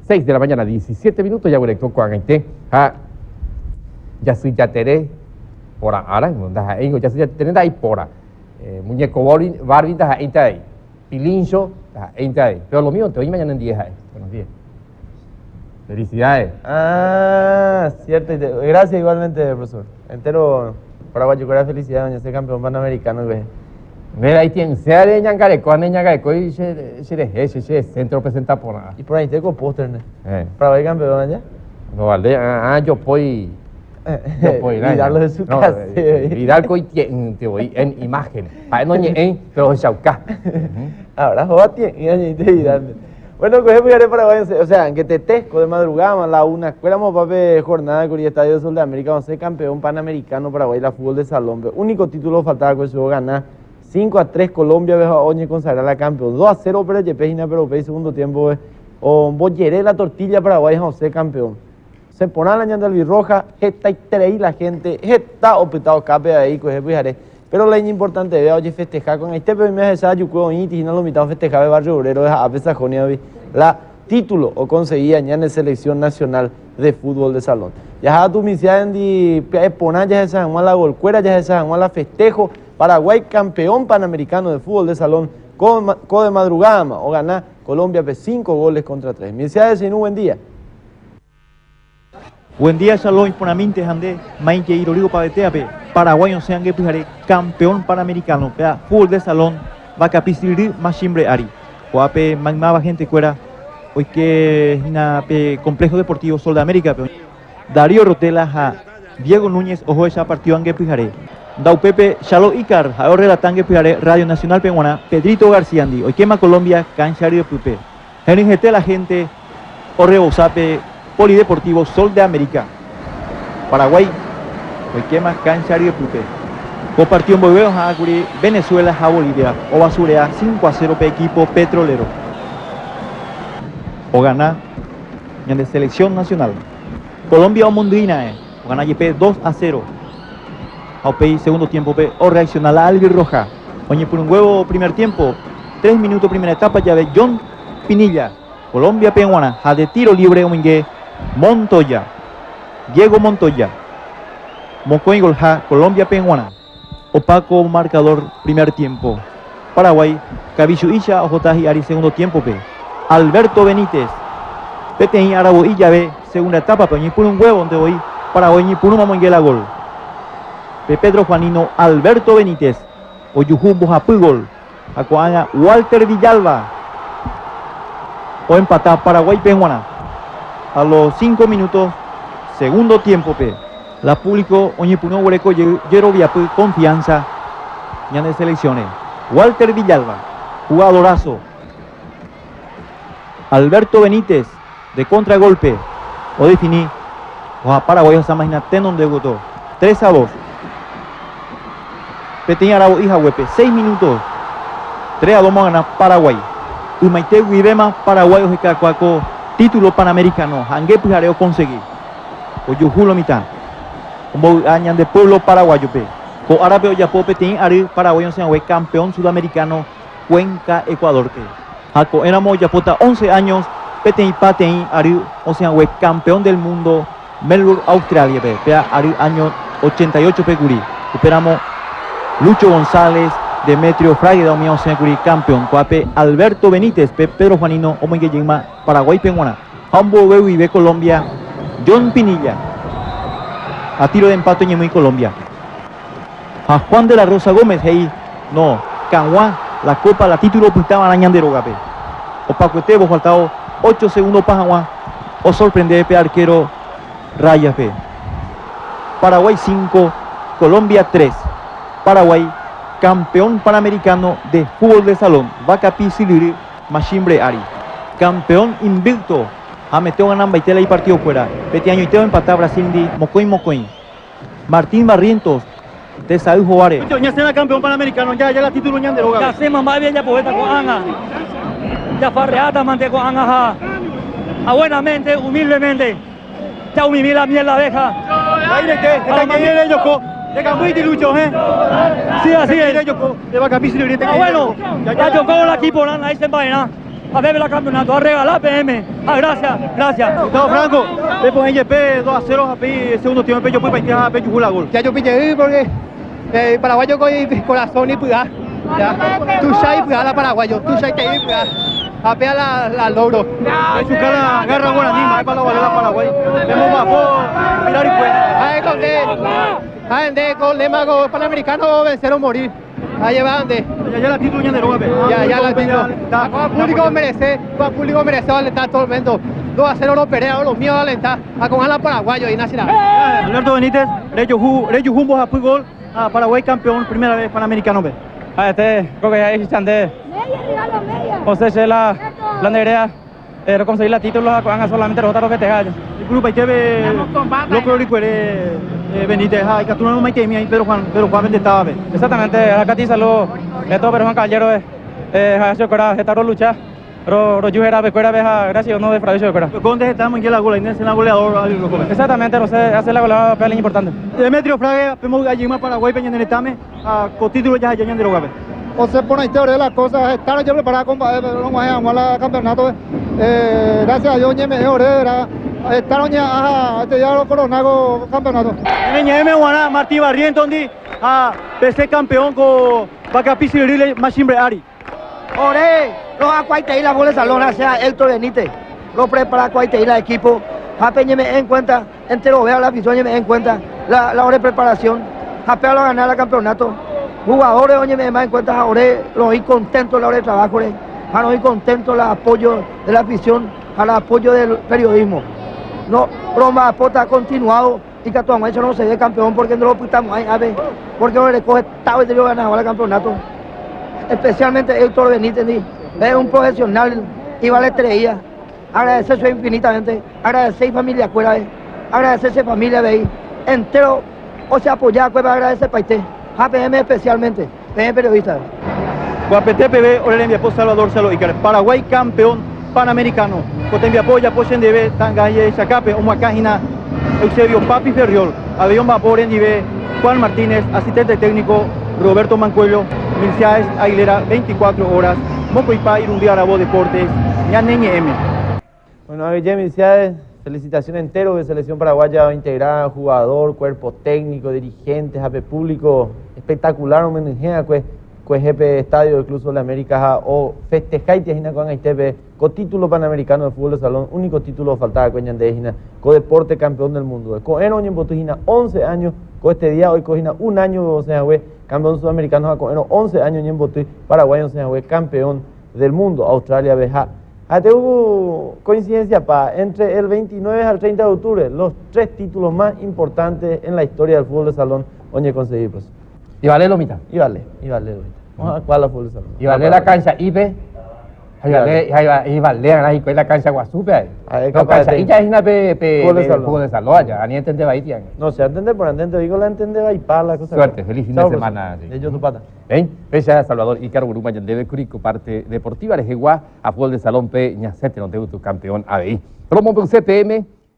6 de la mañana, 17 minutos, jaguereko ko'ag̃aite ha jasy jatere porã ára, ndaha'éingo jasy jatere ndaha'éi porã. Muñeco Barbie ndaha'éinte avei, Pilincho ndaha'éinte avei, pero lo mío oĩma ñanendie ha'e. Buenos días. Felicidades. Ah, cierto. Gracias igualmente, profesor. Entero paraguayo kuéra felicidades, oñesẽ campeón panamericano guive. Nde aitie'ỹséva reñangareko, ne ñangarekói che che rehe, che che centro presenta porã. Iporãite ko póster ne. Eh. Paraguay campeón aja. No vale, ah, ah jopói. Jopói Vidal lo de su no, casa. Vidal ko itie'ỹnte voi en imagen. Ha'e noñe'ẽi, pero ohechauka. Ahora jova tie'ỹ añoite Vidal. Bueno, kuehe pyhare Paraguay osẽ, o sea, angetete, ko de madrugada, la una kuéramo opa pe jornada kuri Estadio Sol de América osẽ campeón panamericano Paraguay la fútbol de salón pe. Único título faltaba kue chupe ogana 5 a 3 Colombia pe ha oñeconsagra la campeón. 2 a 0 pero jepe hína pero upéi segundo tiempo pe ombojere la tortilla Paraguay ha osẽ campeón. Osẽ porã la ñande albirroja, hetaiterei la gente, heta opyta okápe avei kuehe pyhare. Pero la iñimportantevéva ojefesteha ko'ag̃aite pe oime ahecha ajukue oĩti hína lo mitã ofesteha pe Barrio Obrero de ha'ápe Sajonia-gui la título oconseguía ñane selección nacional de fútbol de salón. Jaha tu misiándi pya'e porã jahecha hag̃ua la golkuéra, jahecha hag̃ua la festejo, Paraguay campeón panamericano de fútbol de salón ko de madrugada-ma ogana Colombia-pe 5 goles contra 3. Misiáde che irũ, buen día. Buen día Shalom iporãmínte ha nde maĩ jey rory opavetéape Paraguái osẽ ange pyhare campeón panamericano péa fútbol de salón vakapi syryry machimbre ári. Ko'ápe maymáva gente kuéra oike hína pe complejo deportivo Sol de América pe. Darío Rotela ha Diego Núñez ohoecha partido ange pyhare. Ndaupépe Chalo Icar ha'e orrelata ange pyhare Radio Nacional pe g̃uarã Pedrito García ndi oikéma Colombia cancha ryepýpe. Henyhẽte la gente orrebosa pe Polideportivo Sol de América. Paraguay oikéma cancha ryepýpe. Ko partido mboyve oha'ãkuri Venezuela ha Bolivia obasurea 5 a 0 pe equipo petrolero. Ogana ñande selección nacional. Colombia omondýi ra'ẽ, ogana jepe 2 a 0. Ha upéi segundo tiempo-pe orreacciona la albirroja. Oñepyrũnguévo primer tiempo, 3 minuto primera etapa jave John Pinilla, Colombia-pe g̃uarã ha de tiro libre omoinge Montoya, Diego Montoya, mokõi golha Colombia-pe g̃uarã. Opa ko marcador primer tiempo. Paraguay kavichu'ícha ohota hi'ári segundo tiempo-pe. Alberto Benítez, peteĩ aravo'i jave segunda etapa-pe oñepyrũnguévonte voi Paraguay oñepyrũma omoinge la gol. Pe Pedro Juanino Alberto Benítez ojuhu mbohapy gol ha ko'ág̃a Walter Villalba oempata Paraguáipe g̃uarã a los cinco minutos segundo tiempo-pe. La público oñepyrũ oguereko jey jeroviapy confianza ñane selección-re. Walter Villalba, jugadorazo. Alberto Benítez, de contragolpe, odefini oha Paraguay ohasa mahina tenonde gotyo. 3 a 2. Peteĩ aravo'i haguépe, 6 minutos. 3 a 2 mogana Paraguay. Ymaite guivéma Paraguay ohekakuaa ko título panamericano ha ange pyhare okonsegi. Ojuhu lo mitã. Ombovy'a ñande pueblo paraguayo-pe. Ko árape ojapo peteĩ ary Paraguay osẽ hague campeón sudamericano Cuenca, Ecuador-pe. Ha ko'ẽramo ojapóta once años peteĩ pateĩ ary osẽ hague campeón del mundo Melbourne, Australia-pe, péa ary año 88-pe kuri. Upéramo Lucho González, Demetrio Fragueda umi osẽ kuri campeón. Ko'ápe Alberto Benítez pe Pedro Juanino omoinge jeýma Paraguáipe g̃uarã. Ha ombove guive Colombia John Pinilla ha tiro de empate oñemoĩ Colombia. Ha Juan de la Rosa Gómez he'i, No, kag̃ua, la copa, la título opyta va'erã ñande rógape. Opakuetévo faltao ocho segundo opa hag̃ua osorprende pe arquero Rayas-pe. Paraguay cinco, Colombia tres. Paraguay campeón panamericano de fútbol de salón, Vacapi Syryry Machimbre ári. Campeón invicto ha mete oganambaite la ipartidokuéra. Peteĩ añoite oempata Brasil-ndi mokõi mokõi. Martín Barrientos, tesay hováre. Ñasẽva campeón panamericano, ya la título ñande rógape. Ñasẽma mba'épe jajapovéta ko'ág̃a, jafarreáta mante ko'ág̃a ha ha buenamente, humildemente, ja'umimi la miel la abeja. Airete, heta ñe'ẽ rejoko, ndekambýiti Lucho, hẽ? Sí, así es. Rejoko, de vacapi syryry Ah, bueno, jajoko la equiporã, naiche mba'erã. A bebe la campeonato, a regalá peẽme. Ha gracias, gracias. Gustavo Franco, pepo'ẽ jepe 2 a 0 ha pe segundo tiempo pejopypaite ha pejuhu la gol. Jajupi jey porque eh, paraguayo ko corazón ipy'a. Ya, tuicha ipy'a la paraguayo, tuichaitei ipy'a. Ha péa la, la logro. Pechuka la garra guaraní, mba'épa la ovale la Paraguay. Pemomba'apo Pirarikue. Ha'e ko nde, ha'e nde ko lema ko panamericano vencer o morir. Ha lleva nde. Ya ya la título ñande rógape. Ya, ya la título. Ko'ã público omerece, ko'ã público omerece oalentar todo el mundo. 2 a 0 lo perea, lo mío alentar. Ha ko'ã la paraguayo hína che ra'y. Alberto Benítez, rejuhu, rejuhu mbohapy gol ha Paraguay campeón primera vez Panamericano-pe. Ha'ete ko que ha'e chande osẽ che la la nerea rokonsegui la título ha ko'ág̃a solamente rohóta rofesteha. Ipyrupaiteve locro rykuere Benítez ha ikatúrõ romaiteimi aĩ Pedro Juan, Pedro Juan pende távape. Exactamente, ha kati saludo todo Pedro Juan Caballero ha chupekuéra heta rolucha. Roju hérapekuérape ha gracias no defraudé chupekuéra. Conde heta omoinge la gola, Inés la goleador al Rocope. Exactamente, Rosé hace la goleada pe importante. Demetrio Frague, pemo ajeýma Paraguáipe ñane retãme ha ko título jaheja ñande rógape. Osẽ porãite ore la cosa, heta rojeprepara ko mba'épe rog̃uahẽ hag̃ua la campeonato-pe. Gracias a Dios oñeme'ẽ ore, heta roñeha'ã ha este día rokorona ko campeonato. Ñane ñe'ẽme g̃uarã Martín Barrientos-ndi ha pese campeón ko Vacapi Syry Machimbre ári. Ore rohakuaitei la fútbol de salón ha sea Héctor Benítez ropreparakuaitei la equipo ha peñeme'ẽ en cuenta enterovéva la afición oñeme'ẽ en cuenta la la ore preparación ha péva rogana la campeonato jugadores oñeme'ẽ más en cuenta ha ore roĩ contento la ore trabajo-re ha roĩ contento la apoyo de la afición ha la apoyo del periodismo no romba'apóta continuado Ikatu hag̃uáicha roseve campeón porque ndoropytamo'ãi ápe, porque orereko heta gueteri ogana hag̃ua la campeonato. Especialmente Héctor Benítez-ndi, es un profesional ivaletereía. Agradece chupe infinitamente, agradece ifamiliakuérape, agradece che familia avei, entero ocheapoja va'ekue agradecepaite, ha peẽme especialmente, peẽ periodista. Guapete peve ore rembiapo Salvador Salo Icar, Paraguái campeón Panamericano. Ko tembiapo ojapo chendive ta'anga jehechakápe omoakã hína Eusebio Papi Ferriol, avei omba'apo orendive Juan Martínez, asistente técnico Roberto Mancuello, Milciades Aguilera 24 horas, mokõipa irundy aravo Deportes, ñane ñe'ẽme. Bueno, aguije Milciades, felicitación entero de Selección Paraguaya integrada, jugador, cuerpo técnico, dirigentes, ape público, espectacular omenyhẽ akue kuehe pe estadio del Club Sol de América ha ofesteháitia hína ko'ag̃aitépe ko título Panamericano de Fútbol de Salón, único título ofalta va'ekue ñande hína ko deporte campeón del mundo. Ko'ẽrõ oñemboty hína 11 años, ko este día oiko hína un año osẽ hague campeón sudamericano ha ko'ẽrõ 11 años oñemboty Paraguay osẽ hague campeón del mundo, Australia-pe ha Ha'ete hubo coincidencia pa entre el 29 al 30 de octubre, los tres títulos más importantes en la historia del fútbol de salón oñekonsegui pues. Ivale lo mitã. Ivale, ivale lo mitã. Oja cuál la fútbol de salón. Ivale la cancha ipe. Ha ivale, ha ivale arã hikuái la cancha guasúpe ae. Ha'e No, capaz cancha de- ija hína pe pe Fútbol de pe salón. fútbol de salón allá. Ani entende vaíti ág̃a. No se entende por entende, digo la entende vaipa la cosa. Suerte, feliz fin de Chao, semana, profesor. sí. Ello tu pata. Hein? Péicha Salvador Ícaro Guruma ñandéve kuri ko parte deportiva rehegua ha fútbol de salón pe ñasẽte ronde yvytu campeón avei. Romombe'use peẽme.